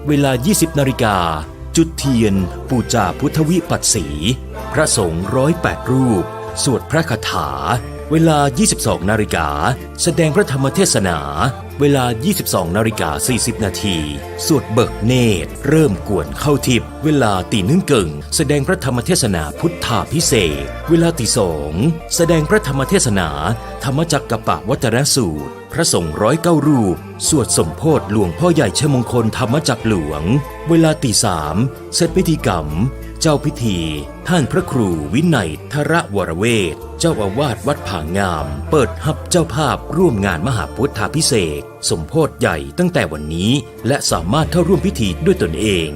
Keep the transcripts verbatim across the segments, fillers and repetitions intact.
เวลา ยี่สิบ นาฬิกา จุดเทียน ปู๋จาพุทธวิปัสสี พระสงฆ์ ร้อยแปด รูป สวดพระคาถา เวลา ยี่สิบสอง นาฬิกา แสดงพระธรรมเทศนา เวลา ยี่สิบสอง นาฬิกา สี่สิบ นาที สวดเบิกเนตร เริ่มกวนเข้าทิพย์ เวลาตีหนึ่งเกิ่ง แสดงพระธรรมเทศนาพุทธาภิเษก เวลาตีสอง แสดงพระธรรมเทศนา ธรรมจักกัปปวัตนสูตร พระสงฆ์ ร้อยเก้า รูป สวดสมโภชหลวงพ่อใหญ่ชัยมงคลธรรมจักรหลวง เวลาตีสาม เสร็จพิธีกรรม เจ้าพิธี ท่านพระครูวินัยทรวรเวช เจ้าอาวาสวัดผางาม เปิดฮับเจ้าภาพร่วมงานมหาพุทธาภิเษก สมโภชใหญ่ตั้งแต่วันนี้ และสามารถเข้าร่วมพิธีด้วยตนเอง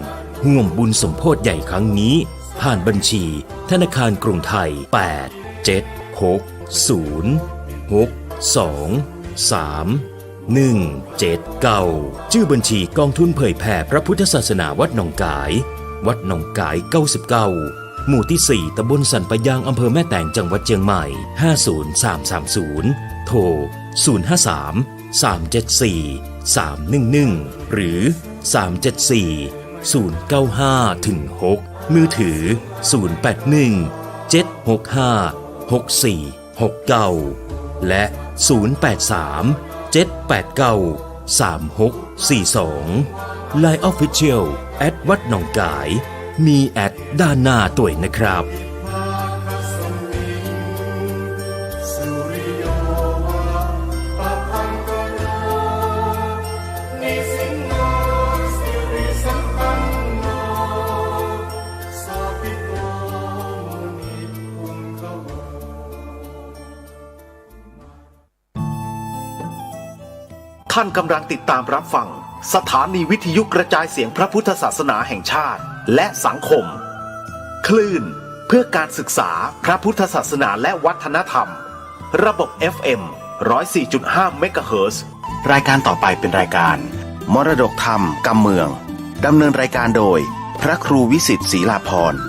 ร่วมบุญสมโภชใหญ่ครั้งนี้ ผ่านบัญชี ธนาคารกรุงไทย แปด เจ็ด หก ศูนย์ หก สอง สาม หนึ่ง เจ็ด เก้า ชื่อบัญชีกองทุนเผยแผ่พระพุทธศาสนาวัดหนองก๋าย วัดหนองก๋าย เก้าสิบเก้า หมู่ที่สี่ ตำบลสันป่ายาง อำเภอแม่แตง จังหวัดเชียงใหม่ ห้าศูนย์สามสามศูนย์ โทร ศูนย์ห้าสาม สามเจ็ดสี่ สามหนึ่งหนึ่ง หรือ สามเจ็ดสี่ ศูนย์เก้าห้า ถึง หก มือถือ ศูนย์แปดหนึ่ง เจ็ดหกห้า หกสี่ หกเก้า และ ศูนย์แปดสาม เจ็ดแปดเก้า สามหกสี่สอง ไลน์ Official แอดวัดหนองก๋าย มีแอดด้านหน้าตวยนะครับ ท่านกำลังติดตามรับฟังสถานีวิทยุกระจายเสียงพระพุทธศาสนาแห่งชาติและสังคม คลื่นเพื่อการศึกษาพระพุทธศาสนาและวัฒนธรรม ระบบ เอฟเอ็ม ร้อยสี่จุดห้า เมกะเฮิรตซ์ รายการต่อไปเป็นรายการมรดกธรรมกำเมือง ดำเนินรายการโดยพระครูวิสิทธิ์ ศรีลาภรณ์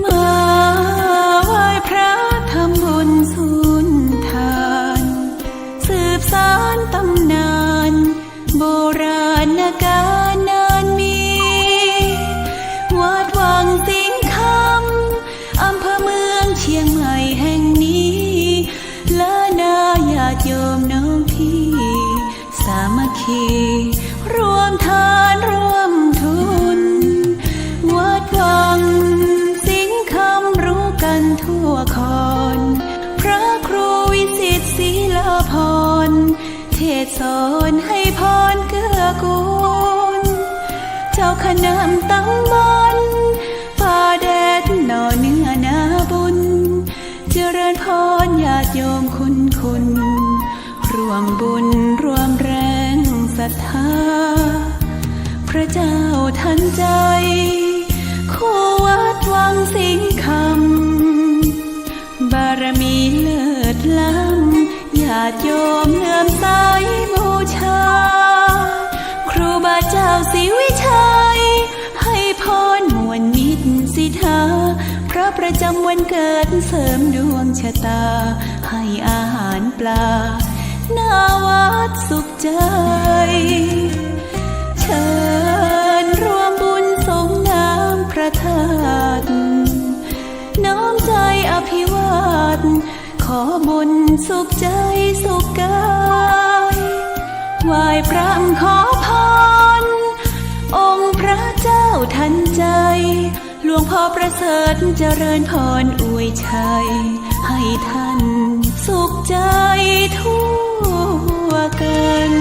มาไหว้พระทำบุญสุนทาน สืบสานตำนาน โบราณกาลนานมี วัดวังสิงห์คำ อำเภอเมืองเชียงใหม่แห่งนี้ และนาญาติโยมน้องพี่ สามัคคี ร่วมทานร่วมทุน วัดวังสิงห์คำรู้กันทั่วคอน พระครูวิสิทธิ์ ศรีลาภรณ์ เทศน์สอนให้พรเกื้อกูล เจ้าคณะตำบลป่าแดดหน่อเนื้อนาบุญ เจริญพรญาติโยมคุณคุณ ร่วมบุญร่วมแรงศรัทธา พระเจ้าทันใจ คู่วัดวังสิงห์คำ บารมีเลิศล้ำ ญาติโยมเลื่อมใสบูชา ครูบาเจ้าศรีวิชัย ให้พรม่วนมิตรสิทธา พระประจำวันเกิดเสริมดวงชะตา ให้อาหารปลา หน้าวัดสุขใจ เชิญร่วมบุญสงน้ำพระธาตุ น้อมใจอภิวาท ขอบุญสุขใจสุขกาย ไหว้พระขอพร องค์พระเจ้าทันใจ หลวงพ่อประเสริฐเจริญพรอวยชัย ให้ท่านสุขใจทั่วกัน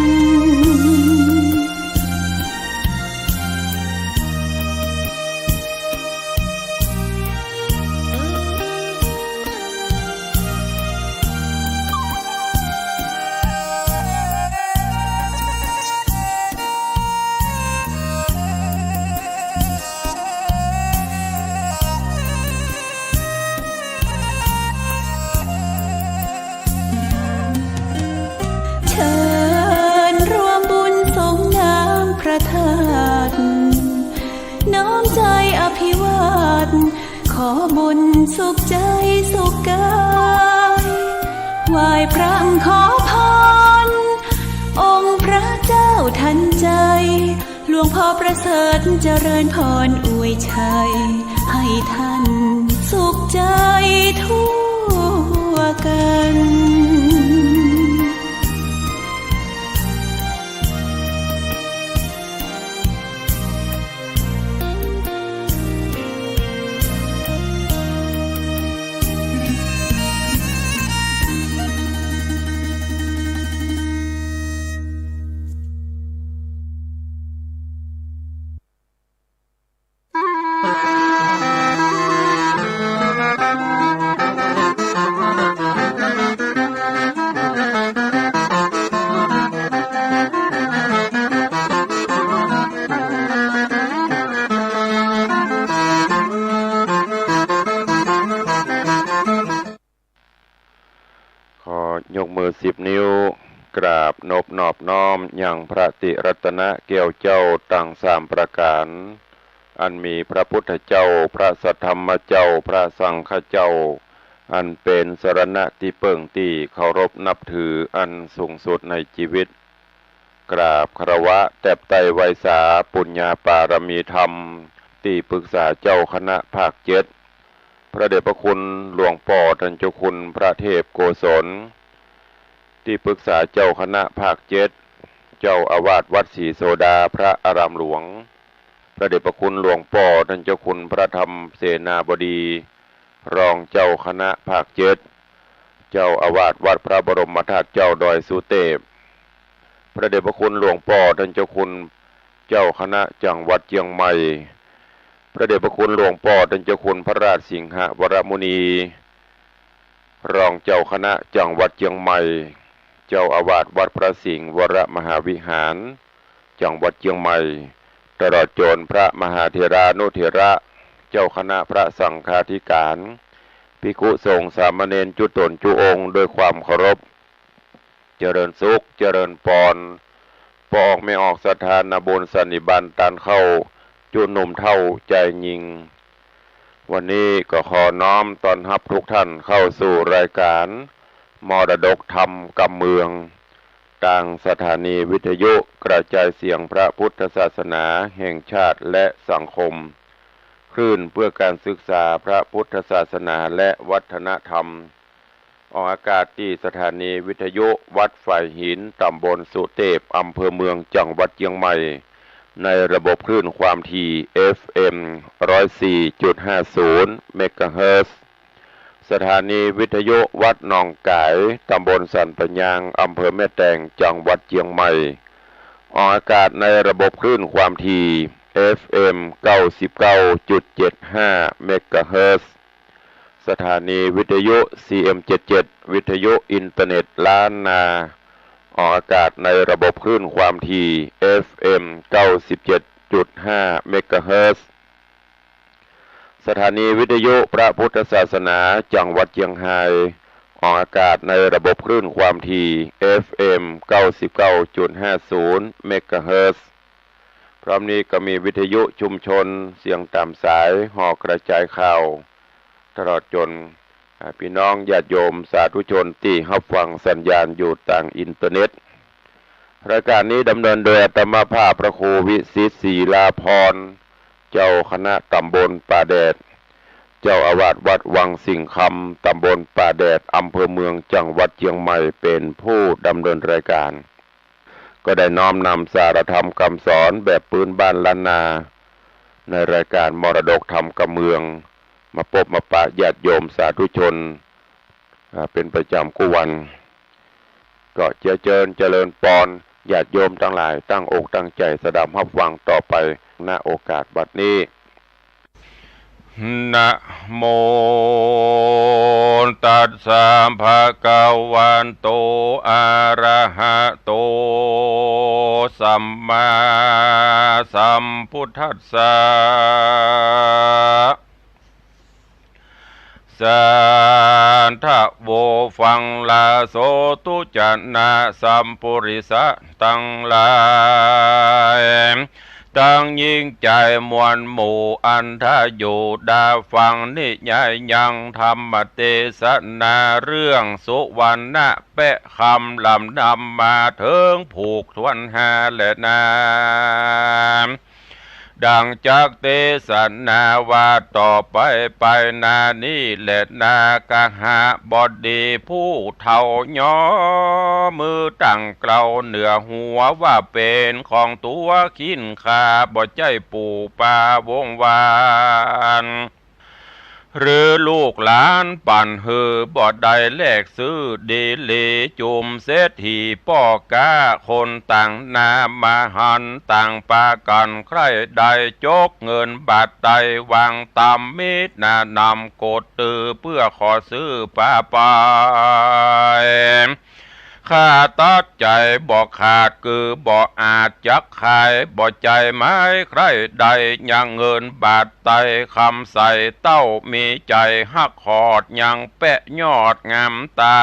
ธาตุ น้อมใจ๋อภิวาท ขอบุญสุขใจ๋สุขก๋าย ไหว้พระขอพร องค์พระเจ้าทันใจ๋ หลวงพ่อประเสริฐเจริญพรอวยชัย ให้ท่านสุขใจ๋ทั่วกั๋น ขอยกมือสิบนิ้ว กราบนบนอบน้อมยังพระติรัตนะแก้วเจ้าตังสามประก๋าน อันมีพระพุทธเจ้า พระสัทธรรมเจ้า พระสังฆเจ้า อันเป๋นสรณะตี้เปิ้งตี้เคารพนับถืออันสูงสุดในจีวิต กราบคารวะแตบไต้ไหว้สาปุญญาปารมีธรรม ตี้ปรึกษาเจ้าคณะภาคเจ็ด พระเดชพระคุณหลวงป้อต้านเจ้าคุณพระเทพโกศล ตี้ปรึกษาเจ้าคณะภาคเจ็ด เจ้าอาวาสวัดศรีโสดาพระอารามหลวง พระเดชพระคุณหลวงป้อต้านเจ้าคุณพระธรรมเสนาบดี รองเจ้าคณะภาคเจ็ด เจ้าอาวาสวัดพระบรมธาตุเจ้าดอยสุเตพ พระเดชพระคุณหลวงป้อต้านเจ้าคุณเจ้าคณะจังหวัดเจียงใหม่ พระเดชพระคุณหลวงป้อต้านเจ้าคุณพระราชสิงหวรมุนี รองเจ้าคณะจังหวัดเจียงใหม่ เจ้าอาวาสวัดพระสิงห์วรมหาวิหาร จังหวัดเจียงใหม่ ตลอดจ๋นพระมหาเถรานุเถระ เจ้าคณะพระสังฆาธิการ ภิกขุสงฆ์สามเณรจุ๊ต๋นจุ๊องค์ด้วยความเคารพ เจริญสุข เจริญปอน ป้อออกแม่ออกศรัทธานาบุญสันนิบาตต้านเข้า จุ๊หนุ่มเฒ่าจายญิง วันนี้ก็ขอน้อมต้อนฮับทุกท่านเข้าสู่รายการมรดกธรรมกำเมือง ตางสถานีวิทยุกระจายเสียงพระพุทธศาสนาแห่งชาติและสังคม คลื่นเพื่อการศึกษาพระพุทธศาสนาและวัฒนธรรม ออกอากาศตี้สถานีวิทยุวัดฝายหิน ตำบลสุเตพ อำเภอเมือง จังหวัดเจียงใหม่ ในระบบคลื่นความถี่ เอฟเอ็ม ร้อยสี่จุดห้าศูนย์ เมกะเฮิรตซ์ สถานีวิทยุวัดหนองก๋าย ตำบลสันป่ายาง อำเภอแม่แตง จังหวัดเจียงใหม่ ออกอากาศในระบบคลื่นความถี่ เอฟเอ็ม เก้าสิบเก้าจุดเจ็ดห้า เมกะเฮิรตซ์ สถานีวิทยุ ซีเอ็มเจ็ดเจ็ด วิทยุอินเทอร์เน็ตล้านนา ออกอากาศในระบบคลื่นความถี่ เอฟเอ็ม เก้าสิบเจ็ดจุดห้า เมกะเฮิรตซ์ สถานีวิทยุพระพุทธศาสนาจังหวัดเจียงฮาย ออกอากาศในระบบคลื่นความถี่ เอฟเอ็ม เก้าสิบเก้าจุดห้าศูนย์ เมกะเฮิรตซ์ พร้อมนี้ก็มีวิทยุชุมชนเสียงต๋ามสาย หอกระจายข่าว ตลอดจ๋น อ่า ปี้น้องญาติโยมสาธุชนตี้ฮับฟังสัญญาณอยู่ตางอินเทอร์เน็ต รายการนี้ดำเนินโดยอาตมาภาพพระครูวิสิทธิ์ ศรีลาภรณ์ เจ้าคณะตำบลป่าแดด เจ้าอาวาสวัดวังสิงห์คำ ตำบลป่าแดด อำเภอเมือง จังหวัดเจียงใหม่ เป๋นผู้ดำเนินรายการ ก็ได้น้อมนำสารธรรมกำสอนแบบปื๊นบ้านล้านนา ในรายการมรดกธรรมกำเมือง มาปบมาปะญาติโยมสาธุชน อ่า เป๋นประจ๋ำกู้วัน ก็เจียเจิญเจริญปอน ญาติโยมตังหลายตั้งอกตั้งใจ๋สดับฮับฟังต่อไป ณ โอกาสบัดนี้ นะโมตัสสะ ภะคะวะโต อะระหะโต สัมมาสัมพุทธัสสะ สาธะโว ฟังลาโส ตุจะนะสัมปุริสะตังหลาย ตังยิ่งใจ๋มวลหมู่อันถ้าอยู่ดาฟังนิยายยังธรรมเตสนาเรื่องสุวรรณะแปะคำลำนำมาเถิงผูกถ้วนห้าแลนา ดังจักเตสนาว่าต่อไปไปนานี้แลนา กหบดีผู้เฒ่าย่อมือตั้งเกลาเหนือหัวว่าเป๋นของตั๋วขิ้นข้าบ่ใจ้ปู่ปาวงศ์วาน หรือลูกหลานปั๋นหื้อบ่ได้แลกซื้อดีหลีจุมเศรษฐีป้อก๊าคนต่างหน้ามาหันต่างปากั๋นใคร่ได้จกเงินบาทไตวางต๋ามมีดหน้านำกดตื้อเปื้อขอซื้อปาไป ข้าตัดใจ๋บ่ขาดคือบ่อาจจักขาย บ่ใจ้ไม้ใคร่ได้ยังเงินบาทไต คำใสเต้ามีใจ๋ฮักขอดยังแปะยอดงามต๋า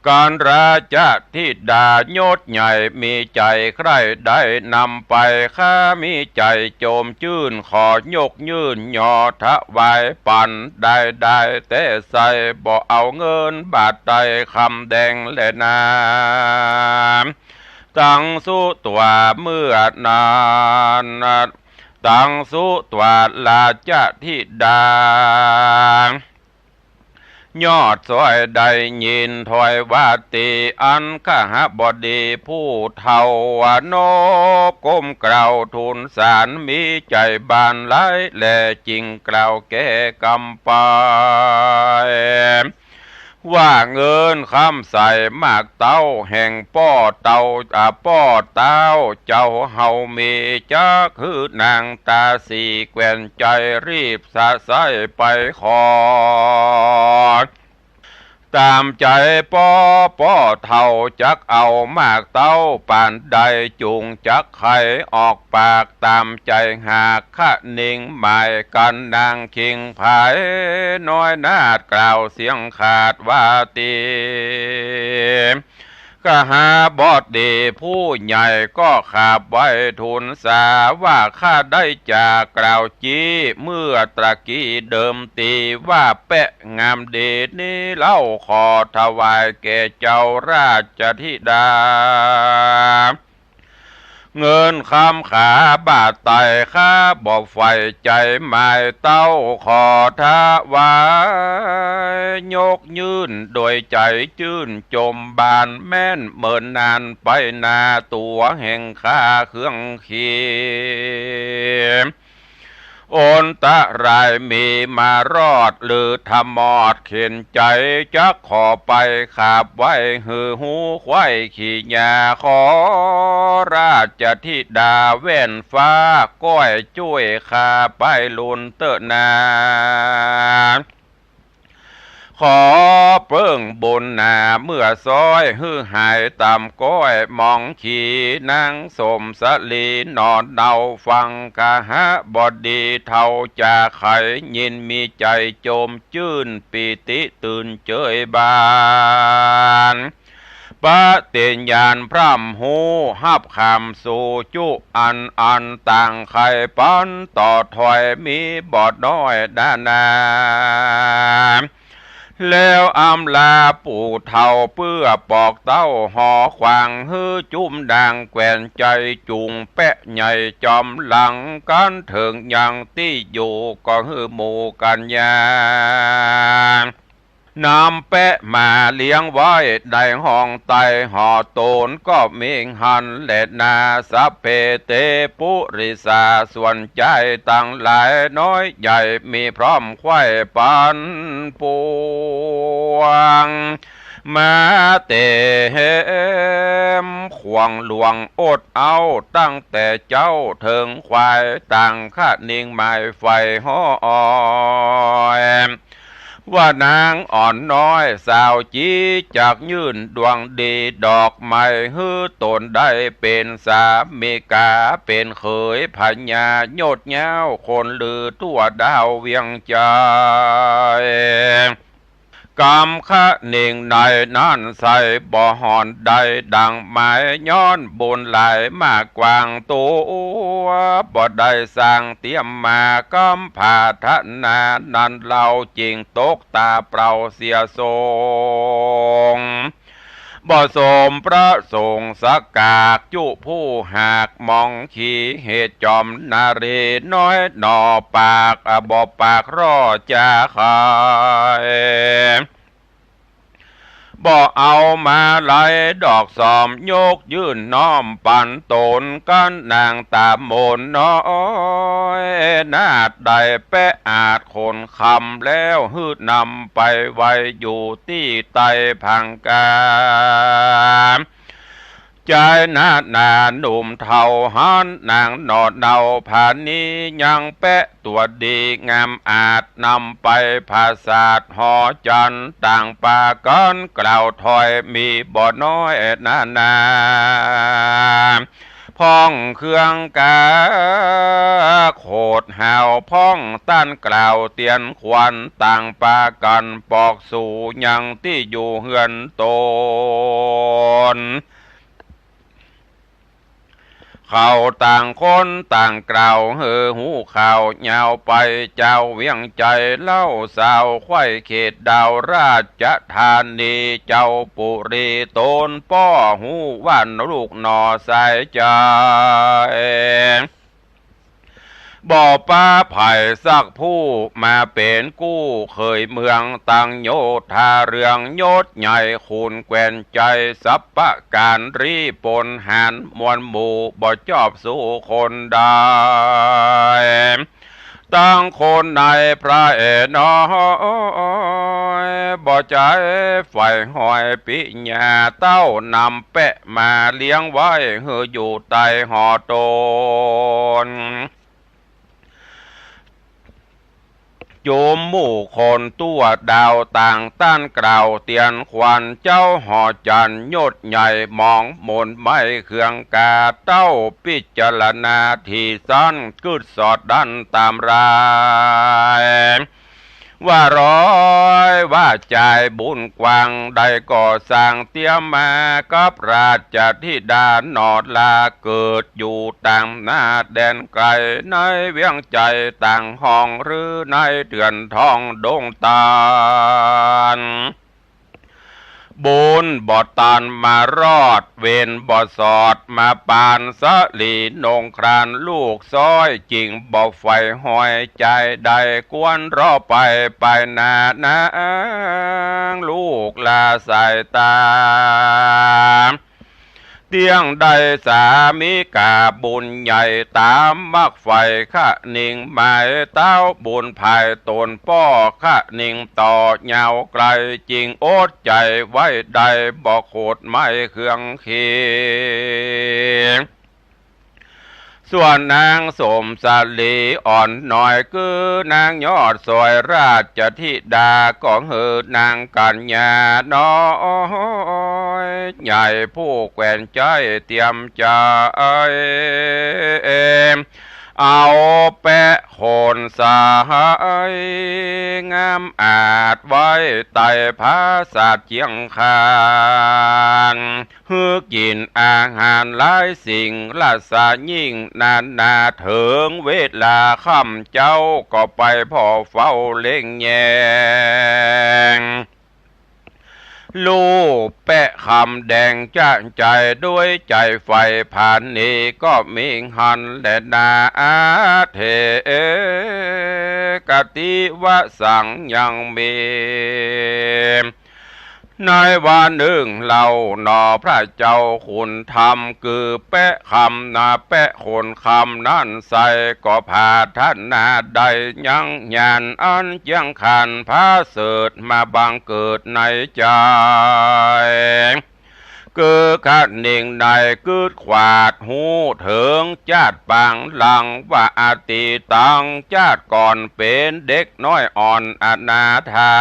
กัณฑราชธิดายศใหญ่มีใจ๋ใคร่ได้นำไป ข้ามีใจ๋โจมจื้นขอยกยื่นยอถวายปั๋นได้ได้แต่ใส่ บ่เอาเงินบาทไตคำแดงแลนา ตังสุตวาเมื่อนั้น ตังสุตวาราชธิดา ยอดซ้อยได้ยินถ้อยวาตีอันขหบดีผู้เฒ่านบก้มเกลาทูลสารมีใจ๋บานไหลแลจึงกล่าวแก่กำไป ว่าเงินคำใสหมากเต้าแห่งป้อเต้า อ่า ป้อเต้าเจ้าเฮามี จักหื้อนางตาสีแควนใจ๋รีบสะใส้ไปขอ ต๋ามใจ๋ป้อ ป้อเฒ่าจักเอาหมากเต้าปานใดจุ่งจักไขออกปากต๋ามใจ๋หาก คะนิงหมายกั๋นนางคิงผายน้อยนาฏกล่าวเสียงขาดว่าตี ขหบดีผู้ใหญ่ก็ขาบไหว้ทูลสาว่า ข้าได้จากกล่าวจี้เมื่อตะกี้เดิมตีว่า แปะงามดีนี้เล่าขอถวายแก่เจ้าราชธิดา เงินคำขาบาทไตข้าบ่ใฝ่ใจ๋หมายเต้าขอถวาย ยกยื่นโดยใจ๋จื้นจมบานแม่นเหมือนนานไปนาตั๋วแห่งข้าเครื่องขี อันตรายมีมารอดหรือถมอดเข็ญใจ๋ จักขอไปขาบไหว้หื้อฮู้ไขว่ขี่ญา ขอราชธิดาแว่นฟ้าก้อยจ้วยข้าไปลุนเต๊อะนา ขอเปิ้งบุญนาเมื่อซ้อยหื้อหายต๋ามก้อยหมองขี นางสมสลีนอนเนาฟัง ขหบดีเฒ่าจาไขยินมีใจ๋โจมจื้นปีติตื่นเจยบาน ปฏิญญาณพร่ำฮู้ฮับคำสู่จุอันอันต่างไขปันต่อถอยมีบ่น้อยดานา แล้วอำลาปู่เฒ่าเปื้อปอกเต้าหอขวางหื้อจุ้มดางแควนใจ๋จุ่งแปะใหญ่จอมหลังกั๋นเถิงยังตี้อยู่ก็หื้อหมู่กัญญา นำแปะมาเลี้ยงไว้ในห้องใต้หอต๋นก็มีหันแลนา สัพเพเตปุริสาส่วนใจ๋ตังหลายน้อยใหญ่มีพร้อมไขว่ปันปวง มาเต๋มขวงหลวงอดเอาตั้งแต่เจ๊าเถิงควายต่างคะนิงหมายใฝ่ฮ้อย ว่านางอ่อนน้อยสาวจี๊จักยื่นดวงดีดอกไม้หื้อต๋นได้เป๋นสามิกาเป๋นเขยพญายอดยาวคนลือทั่วดาวเวียงใจ๋ กำคะเน่งในนั้นใส่บ่ห่อนได้ดังหมาย ย้อนบุญหลายมากกว้างตั๋ว บ่ได้สร้างเตรียมมา กำผาถนานั้นเล่า จึงตกต๋าเปล่าเสียทรง บ่สมประสงค์สักกาก จุผู้หากมองขี เหตุจอมนารีน้อยหน่อปาก บ่ปากร่อจาใค บ่เอามาลัยดอกสอม ยกยื่นน้อมปันต๋น กั๋นนางต๋ามนน้อย นาฏได้แป๊อาจขนคำแล้ว หื้อนำไปไว้อยู่ตี้ใต้ผงกา จายนานาหนุ่มเฒ่าหัน นางหน่อเนาผานี้ยังแป๊ตั๋วดีงามอาจ นำไปผาสาทหอจันทน์ ต่างปากั๋นกล่าวถ้อยมีบ่น้อยนานา พ่องเครื่องกาโขดหาว พ่องต้านกล่าวเตียนขวัญ ต่างปากั๋นปอกสูยังตี้อยู่เฮือนต๋น เขาต่างคนต่างกล่าวหื้อฮู้ข่าวยาวไป จาวเวียงใจ๋เล่าสาวไขว้เขตดาวราชธานี เจ้าปุรีต๋นป้อฮู้ว่าลูกหน่อสายใจ๋ บ่ปาใผสักผู้มาเป๋นกู้เขยเมือง ตังโยธาเรืองยศใหญ่ ขุนแกว่นใจ๋สัพพะก๋าน รีปนหารมวลหมู่ บ่จอบสู้คนใด ตังคนในพระเอ๋น้อย บ่ใจ๋ใฝ่หอยปิญญา เต้านำแป๊มาเลี้ยงไว้ หื้ออยู่ใต้หอต๋น จุมหมู่คนตั๋วดาว ต่างต้านกล่าวเตียนขวัญ เจ้าหอจันทน์ยศใหญ่ มองมนไม้เครื่องกา เต้าพิจารณาถี่สั้น กึ๊ดสอดดั้นต๋ามราย ว่าร้อยว่าจ่ายบุญกว้าง ได้ก่อสร้างเตรียมมากับราชธิดาหน่อลา เกิดอยู่ต๋างนาแดนไก๋ ในเวียงใจ๋ต่างห้อง หรือในเถื่อนทองดงตาล บุญบ่ตันมารอด เวรบ่สอดมาปาน สะหลีนงครานลูกซ้อย จึงบ่ใฝ่หอยใจ๋ใด ควรรอไปไปหน้านางลูกลาสายต๋า เตี้ยงได้สามิกาบุญใหญ่ ต๋ามมักใฝ่คะนิงหมาย เต้าบุญภายต๋นป้อคะนิงต่อยาวไก๋ จึงอดใจ๋ไว้ได้ บ่โขดไม้เครื่องขี ส่วนนางสมสาลีอ่อนน้อย คือนางยอดสอยราชธิดา ก็หื้อนางกัญญาน้อยใหญ่ ผู้แกว่นใจ๋เตรียมใจ๋ เอาแป๊ขนสายงามอาจ ไว้ใต้ผาสาทเจียงคาน หื้อกิ๋นอาหารหลายสิ่ง ราสายิ่งนานา เถิงเวลาค่ำเจ๊า ก็ไปผ่อเฝ้าเล็งแยง ลูกแป๊คำแดงจ๊ะใจ๋ ด้วยใจ๋ใฝ่ผานีก็มิหันแลนา เถกะติวสังยังมี ในวันนึ่งเล่าหนอ พระเจ้าขุนธรรม คือแป๊คำนา แป๊ขนคำนั้นใส่ ก็ผาถนาได้ยังญาณอันเจียงขัน ผาเสริฐมาบังเกิดในใจ๋ คือคะนิงในกึ๊ดขวาดฮู้เถิงจาติปางหลัง ว่าอตีตังจาติก่อนเป๋นเด็กน้อยอ่อนอนาถา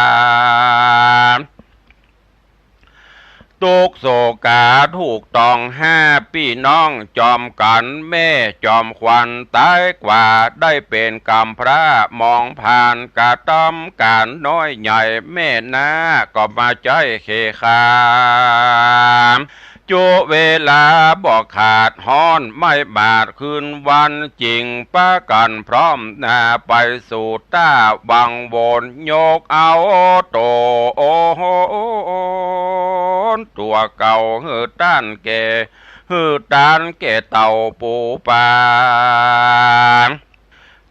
ตุ๊กข์โศกาถูกต้องห้าปี้น้องจอมกั๋น แม่จอมขวัญต๋ายกว่า ได้เป๋นก๋ำพร้ามองผ่าน ก๋าตำก๋านน้อยใหญ่ แม่น้าก็มาใจ๊เขขาม จุเวลาบ่ขาดฮ้อน ไม้บาดคืนวันจิ่ง ปะกั๋นพร้อมหน้าไปสู่ต้าวังวน ยกเอาโตนตั๋วเก่าหื้อต้านแก่ หื้อต้านแก่เต่าปู่ป๋า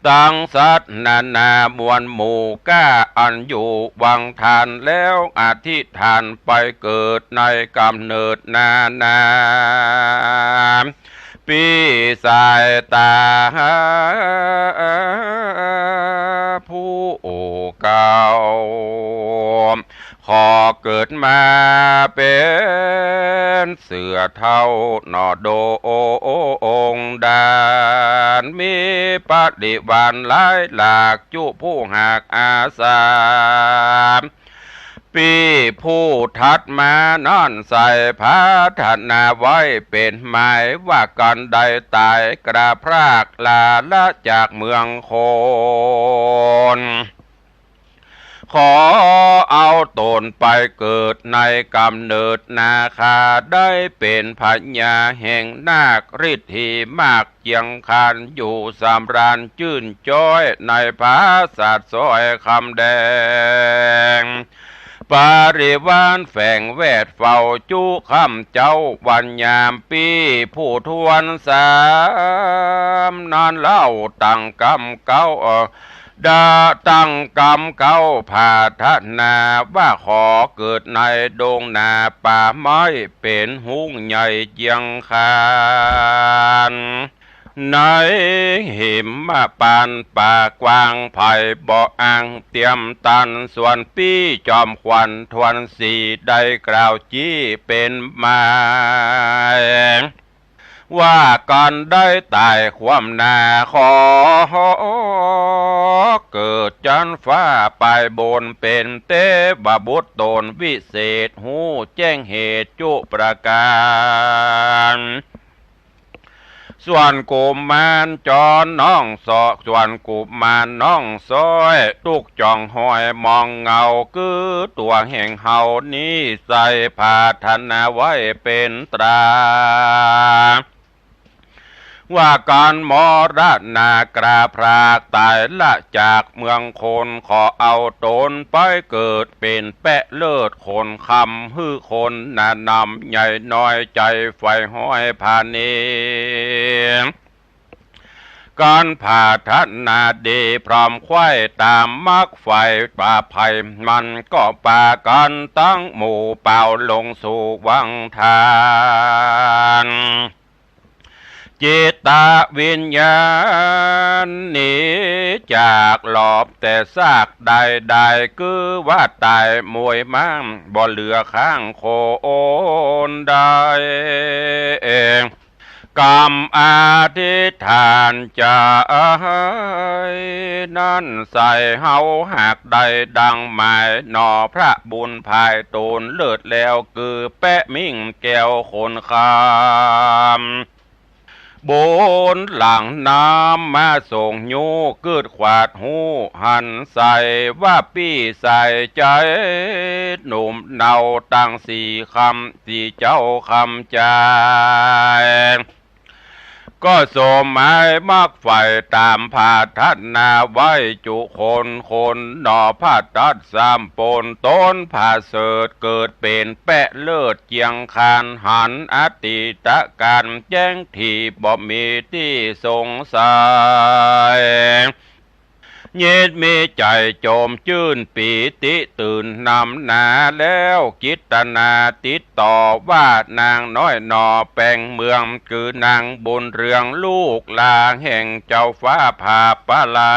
ตังสัตว์นานาหมวลหมู่ก้า อันอยู่วังทานแล้ว อธิษฐานไปเกิดในก๋ำเนิดนานา ปี้สายต๋าผู้เก่า ขอเกิดมาเป๋นเสือเฒ่าหน่อดงดาน มีปริวารหลายหลาก จุผู้หากอาสา ปี้ผู้ถัดมานั้นใส่ผาถนาไว้เป๋นหมาย ว่ากั๋นได้ต๋ายกราบพรากลาละจากเมืองคน ขอเอาต๋นไปเกิดในก๋ำเนิดนาคา ได้เป๋นพญาแห่งนาค ฤทธีมากเจียงคาน อยู่สำราญจื้นจ๊อย ในผาสาทซอยคำแดง ปริวารแฝงแวดเฝ้าจุค่ำเจ๊าวันยาม ปี้ผู้ทวนสามนั้นเล่าตั้งกำเก๊า ดาตั้งกำเก๊าผาถนา ว่าขอเกิดในดงนาป่าไม้ เป๋นฮุ้งใหญ่เจียงคาน ในหิมะปานป่ากว้างไพบ่อ่าง เตียมตันส่วนปี้จอมขวัญทวนศรี ได้กล่าวจี้เป๋นหมาย ว่ากั๋นได้ต๋ายความหน้า ขอเกิดจั๊นฟ้าปายบน เป๋นเตวบุตรต๋นวิเศษ ฮู้แจ้งเหตุจุประก๋าน ส่วนกุมารจรน้องซอก ส่วนกุมารน้องซ้อย ตุ๊กจ่องหอยมองเงา คือตั๋วแห่งเฮานี้ ใส่ผาถนาไว้เป๋นตรา ว่ากั๋นมรณากราบพรากต๋ายละจากเมืองคน ขอเอาต๋นไปเกิดเป๋นแปะเลิศขนคำ หื้อคนหนานำใหญ่น้อยใจ๋ใฝ่ฮ้อยผานี กั๋นผาถนาดีพร้อมใคว้ต๋ามมักใฝ่ ป่าไผ่มันก็ปากั๋นตังหมู่เป่าลงสู่วังทาน จิตวิญญาณหนีจากหลอบแต่ซากใดๆ คือว่าต๋ายมวยม้าง บ่เหลือข้างคนใด กำอธิษฐานจะให้นั้นใส่เฮาหากได้ดังหมาย หน่อพระบุญภายต๋นเลิศแล้ว คือแป๊ะมิ่งแก้วขนคำ บุญหลังนำมาส่งยู้ กึ๊ดขวาดฮู้หันใส่ ว่าปี้ใส่ใจ๋หนุ่มเนาตั้งสี่คำ สี่เจ้าคำจาย ก็สมหมายมักใฝ่ต๋ามผาถนาไว้จุคนคน หน่อพระตัดสามปนต๋นผาเสริฐ เกิดเป๋นแป๊ะเลิศเจียงคาน หันอดีตก๋านแจ้งถี่ บ่มีตี้สงสัย ยินดีมีใจ๋โจมจื้นปีติตื่นนำหนาแล้ว จิตนาติดต่อว่านางน้อยหน่อแปงเมือง คือนางบุญเรืองลูกหลาแห่งเจ้าฟ้าผาปะลา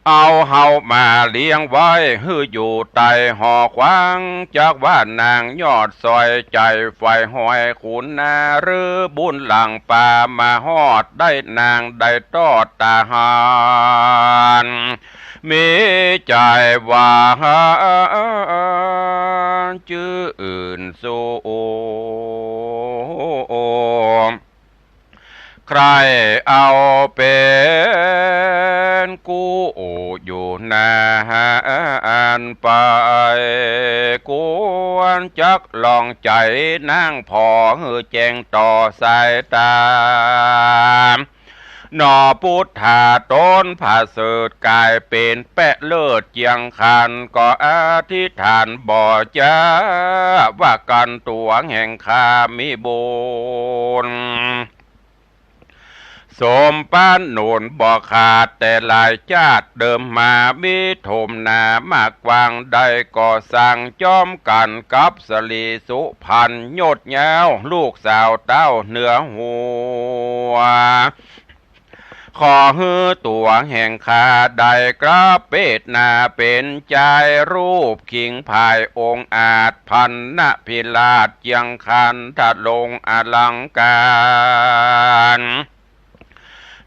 เอาเฮามาเลี้ยงไว้หื้ออยู่ใต้หอขวาง จักว่านางยอดซอยใจ๋ใฝ่ฮ้อยขุนนา หรือบุญหลังปามาฮอด ได้นางได้ตอดตาหาร มีใจ๋หวานจื้นสุข ใคร่เอาเป๋นกู้อยู่นานไป ควรจักลองใจ๋นางผ่อหื้อแจ้งต่อสายต๋า หนอปุทธาต๋นผะเสริฐก๋ายเป๋นแป๊ะเลิศเจียงขัน ก็อธิษฐานบ่จ๋า ว่ากั๋นตั๋วแห่งข้ามีบุญ สมปานหนุนบ่ขาดแต่หลายจาติ เดิมมามีถมหนามากกว้าง ได้ก่อสร้างจ้อมกั๋นกับสะหลีสุพรรณ ยศยาวลูกสาวเต้าเหนือหัว ขอหื้อตั๋วแห่งข้าได้กราบเปตนาเป๋นจายรูปขิงผายองอาจ พันนพิราชเจียงขันทะลงอลังก๋าร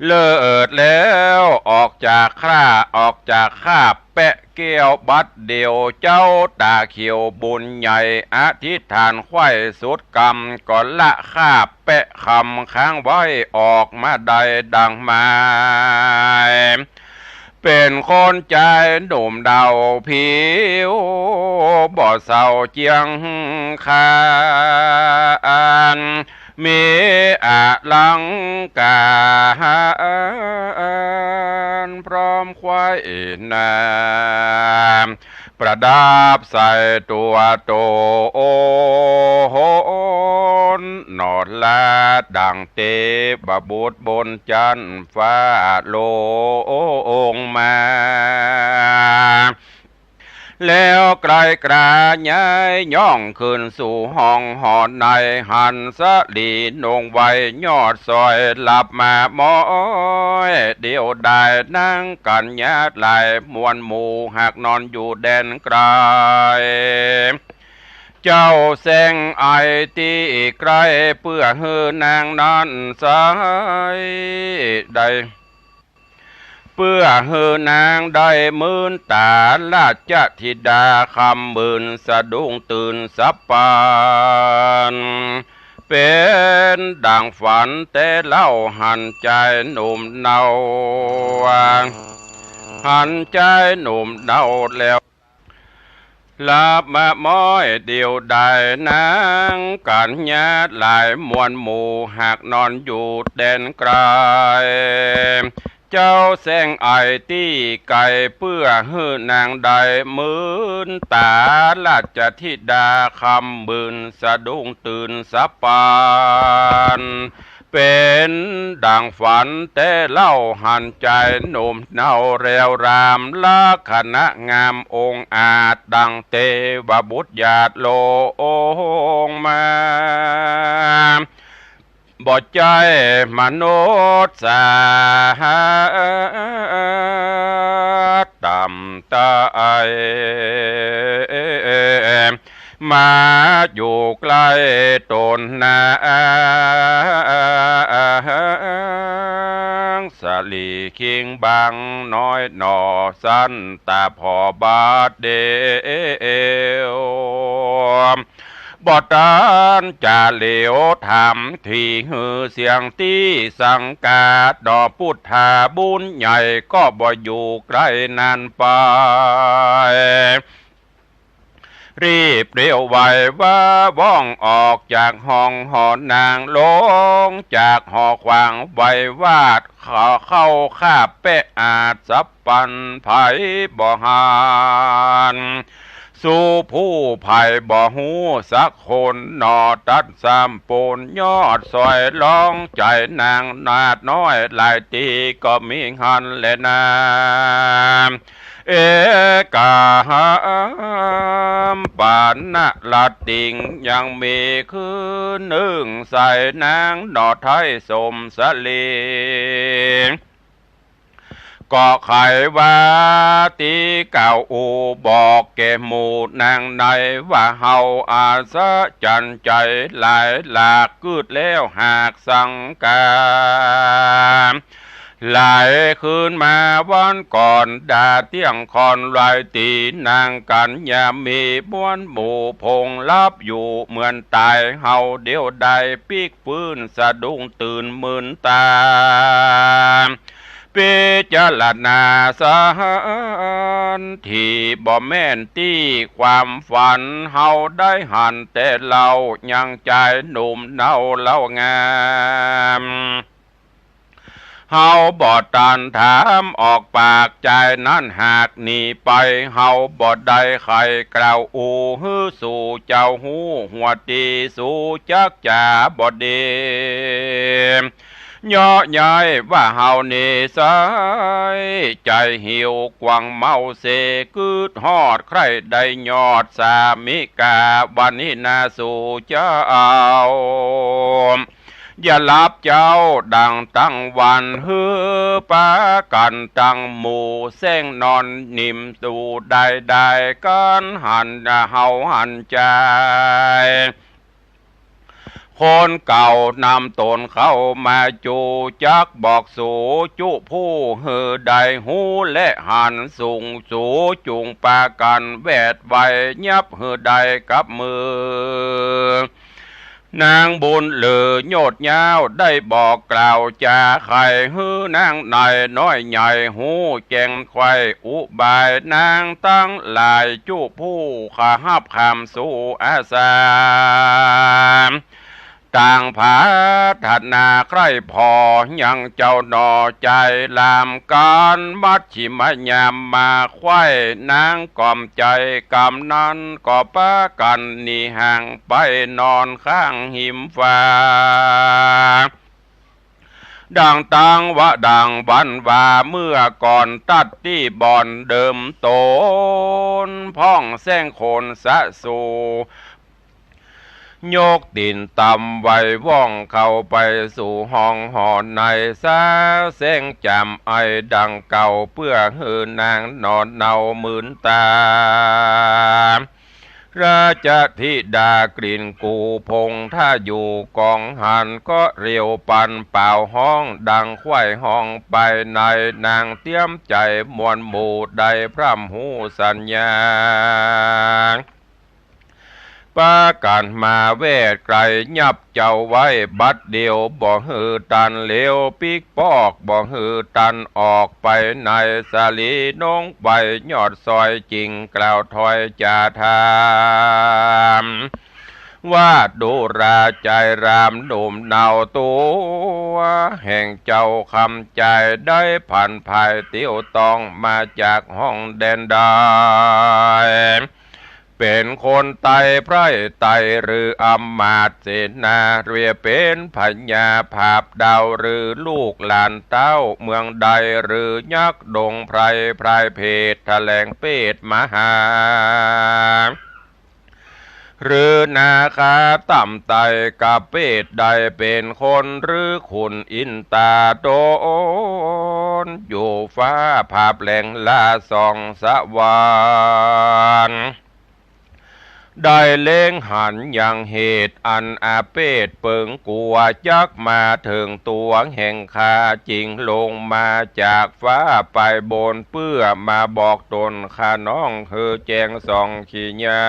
เลิศแล้วออกจากครา ออกจากคาบแป๊ะแก้วบัดเดี่ยว เจ้าต๋าเขียวบุญใหญ่อธิษฐานใคว่สุดกำ ก็ละคาบแป๊ะคำค้างไว้ออกมาได้ดังหมาย เป๋นคนจายหนุ่มเดาผิว บ่เศร้าเจียงขัน มีอลังก๋ารพร้อมไขว่นาม ประดับใส่ตั๋วต๋น หนอละดั่งเตวบุตรบนจั๊นฟ้าลงมา แล้วไกลกราย้ายย่องขึ้นสู่ห้องหอใน หันสะหลีนุ่งไว้ยอดสอย หลับมาม้อยเดียวดาย นางกั๋ญญาหลายมวลหมู่ หากนอนอยู่แดนไกล เจ้าแสงไอตี้ใก้ เปื้อหื้อนางนั้นใสได้ เปื้อหื้อนางได้มื่นต๋า ราชธิดาค่ำมื่นสะดุ้งตื่นสับปัน เป๋นดั่งฝันแต๊เล่า หันจายหนุ่มเนา หันจายหนุ่มเนาแล้ว หลับมาม้อยเดียวดาย นางกั๋ญญาหลายมวลหมู่ หากนอนอยู่แดนไกล เจ้าแสงไอตี้ใก้ เปื้อหื้อนางได้มื่นต๋า ราชธิดาค่ำมื่นสะดุ้งตื่นสับปัน เป๋นดั่งฝันแต๊เล่า หันจายหนุ่มเนาแรวราม ลักษณะงามองอาจ ดั่งเตวบุตรหยาดลงมา บ่ใจ้มนุษย์สาต่ำต้อย มาอยู่ใก้ต๋นนาง สะหลีคิงบางน้อยหน่อ สันตะผ่อบาดเดียว บ่ตันจะเหลียวถาม ถี่หื้อเสียงตี้สังกา หนอปุทธาบุญใหญ่ ก็บ่อยู่ใก้นานไป รีบเร็วไวว่าว่องออกจากห้องหอนาง ลงจากหอขวางไววาด เข้า เข้าคาบแป๊ะอาจสับปัน ใผบ่หัน สู่ผู้ใผบ่ฮู้สักคนหนอ ตัดสามปูนยอดสอย ลองใจ๋นางนาฏน้อย หลายตี้ก็มีหั้นแลนา เอกาหามปานละติง ยังมีคืนนึ่งใส่นางหนอไท้สมสะหลี ก็ใค่ว่าตี้กล่าวอู้บอกแก่หมู่นางในว่า เฮาอัศจรรย์ใจ๋หลายหลาก กึ๊ดแล้วหากสังกา หลายคืนมาวันก่อน ดาเตี้ยงค่อนไหว้ตี๋นางกัญญา มีมวลหมู่พงหลับอยู่เหมือนต๋าย เฮาเดียวได้ปิ๊กฟื้นสะดุ้งตื่นมึนต๋า พิจารณาสถานตี้บ่แม่นตี้ความฝัน เฮาได้หันแต่เล่ายังจายหนุ่มเนาเล่างาม เฮาบ่ตันถามออกปาก จายนั้นหากหนีไป เฮาบ่ได้ใค่กล่าวอู้หื้อสู่เจ้าฮู้ หัวตี้สูจักจ๋าบ่ดี เยาะเย้ยว่าเฮานิสัยใจ๋หิว กว้างเมาเส กึ๊ดฮอดใคร่ได้ยอดสามิกา วันนี้นาสู่เจ้า อย่าหลับเจ้าดั่งตั้งวัน หื้อปากั๋นตั้งหมู่ แส้งนอนนิ่มสู่ได้ได้ กั๋นหันเฮาหันจาย คนเก่านำต๋นเข้ามาจู จักบอกสูจุผู้หื้อได้ฮู้และหัน สูงสูจุ่งปากั๋นแวดไว ยับหื้อได้กับมือ นางบุญเหลือโยชน์ยาวได้บอกกล่าวจ๋า ใค่หื้อนางในน้อยใหญ่ฮู้แจ้งไขว่อุบาย นางตังหลายจุผู้ขะฮับคำสู่อาสา ต่างผาถนาใคร่ผ่อยังเจ้าหน่อ จายลามกั๋นมัชฌิมยามมาไขว่ นางก๋อมใจ๋กำนั้นก็ปากั๋นหนีห่างไปนอนข้างหิมฟ้า ดั่งตังว่าดั่งวันว่าเมื่อก่อน ตั๊ดตี้บ่อนเดิมต๋น พ่องแส้งคนสะสู ยกตี๋นต่ำไหวว่องเข้าไปสู่ห้องหอใน สาแสงจำไอดังเก่า เปื้อหื้อนางนอนเนามึนต๋า ราชธิดากลิ่นกู่ผง ถ้าอยู่กองหันก็เรียวปันเป่าฮ้อง ดังไขว่ฮ้องไปใน นางเตรียมใจ๋มวลหมู่ ได้พร่ำฮู้สัญญา ปากั๋นมาแวดไกล ยับเจ้าไว้บัดเดียว บ่หื้อตันเหลียวปิ๊กปอก บ่หื้อตันออกไปใน สาลีนงไปยอดซอย จึงกล่าวถ้อยจ๋าถาม ว่าดูราจายรามหนุ่มเนา ตั๋วแห่งเจ้าคำจาย ได้ผันภายเตียวต้องมาจากห้องแดนใด เป๋นคนไตไพร่ไตหรืออำมาตย์เสนา เรียเป๋นพญาผาบดาว หรือลูกหลานเต้าเมืองใด หรือยักษ์ดงไพร พรายเพศแถลงเปตมหา หรือนาคาต่ำไตกะเปตใด เป๋นคนหรือขุนอินตาต๋น อยู่ฟ้าผาบแหลงลาส่องสวรรค์ ได้เล็งหันยังเหตุอันอาเปตเปิงกั๋ว จักมาเถิงตั๋วแห่งข้า จึงลงมาจากฟ้าไปบน เปื้อมาบอกต๋นข้าน้อง หื้อแจ้งส่องขีญา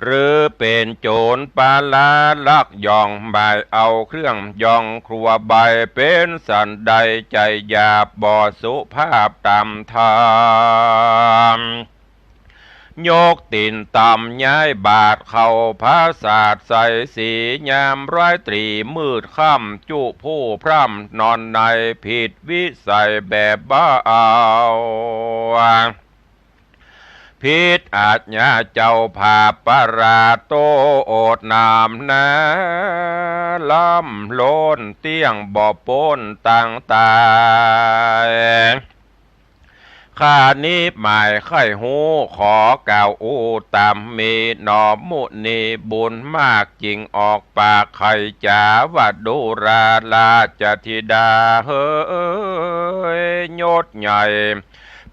หรือเป๋นโจรปล้าลักย่อง บ่ายเอาเครื่องย่องครัวใบ เป๋นสันใดใจ๋หยาบบ่สุภาพต่ำธรรม ยกตี๋นต่ำย้ายบาดเข้าผาสาทใสสี ยามร้ายตรีมืดค่ำ จุผู้พร่ำนอนใน ผิดวิสัยแบบบ้าเอา ผิดอาญาเจ้าผาบประหลาดโต โอดหนามหนา ล้ำล้นเตี้ยงบ่ป๊นตังต๋าย ข้านี้หมายใค่ฮู้ ขอกล่าวอู้ต๋ามมี หนอมุนีบุญมาก จึงออกปากไขจ๋าว่า ดูราราชธิดาเหย ยศใหญ่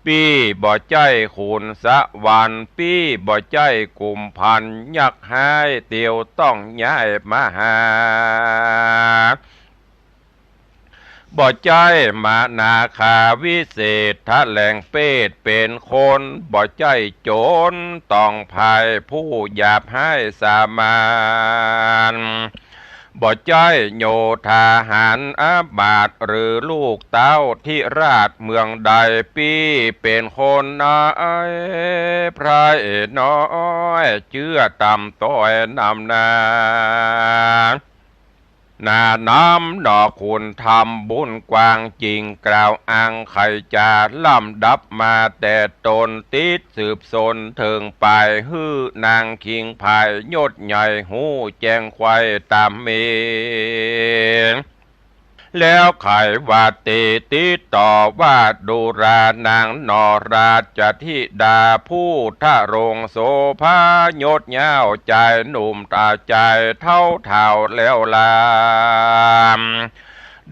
ปี้บ่ใจ้ขุนสวรรค์ ปี้บ่ใจ้กุมภัณฑ์ ยักษ์ฮ้ายเตียวต้องย้ายมาหา บ่ใจ้มนาคาวิเศษ แถลงเปรตเป๋นคน บ่ใจ้โจ๋รต้องใผ ผู้หยาบฮ้ายสามัญ บ่ใจ้โยธาหารอามาตย์ หรือลูกเต๊าธิราชเมืองใด ปี้เป๋นคนน้อย ใผน้อย เจื้อต่ำต้อยนำนา หน้าน้ำหน่อคุณธรรมบุญกว้างจริง กล่าวอ้างไขจ๋าลำดับมาแต่ต้น ติดสืบสนเถิงปลาย หื้อนางคิงผายยศใหญ่ ฮู้แจ้งไขว่ต๋ามมี แล้วไขว่าเต ติดต่อว่าดูรานางหน่อราชธิดา ผู้ทะรงโสภายศยาว จายหนุ่มต๋าจายเฒ่าเฒ่าแล้วลา